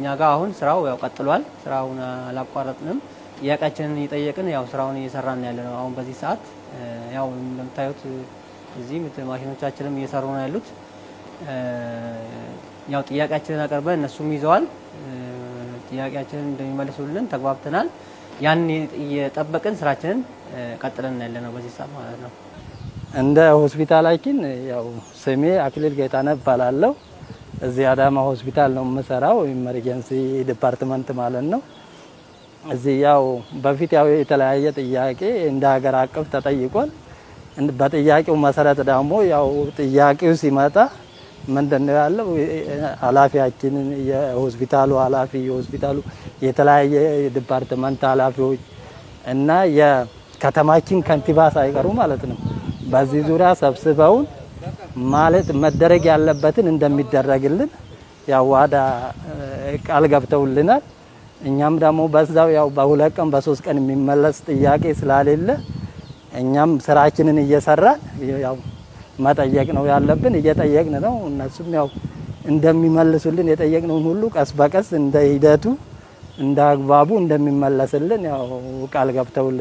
እኛ ጋር አሁን ስራው ያው ቀጥሏል። ስራውን አላቋረጥንም። ጥያቄያችንን እየጠየቅን ያው ስራውን እየሰራን ያለ ነው። አሁን በዚህ ሰዓት ያው እንደምታዩት እዚህ ማሽኖቻችንም እየሰሩ ነው ያሉት። ያው ጥያቄያችንን አቅርበን እነሱም ይዘዋል። ጥያቄያችንን እንደሚመልሱልን ተግባብተናል። ያን እየጠበቅን ስራችንን ቀጥለን ያለ ነው በዚህ ሰዓት ማለት ነው። እንደ ሆስፒታላችን ያው ስሜ አክሊል ጌታነህ እባላለሁ። እዚህ አዳማ ሆስፒታል ነው የምሰራው፣ emergency department ማለት ነው። እዚህ ያው በፊት ያው የተለያየ ጥያቄ እንደ ሀገር አቀፍ ተጠይቋል። በጥያቄው መሰረት ደግሞ ያው ጥያቄው ሲመጣ ምንድነው ያለው ኃላፊያችንን የሆስፒታሉ ኃላፊ፣ የሆስፒታሉ የተለያየ department ኃላፊዎች እና የከተማችን ከንቲባ ሳይቀሩ ማለት ነው በዚህ ዙሪያ ሰብስበውን ማለት መደረግ ያለበትን እንደሚደረግልን ያው ዋዳ ቃል ገብተውልናል። እኛም ደግሞ በዛው ያው በ2 ቀን በ3 ቀን የሚመለስ ጥያቄ ስላሌለ እኛም ስራችንን እየሰራን ያው መጠየቅ ነው ያለብን፣ እየጠየቅን ነው። እነሱም ያው እንደሚመልሱልን የጠየቅነውን ሁሉ ቀስ በቀስ እንደ ሂደቱ እንደ አግባቡ እንደሚመለስልን ያው ቃል ገብተውልን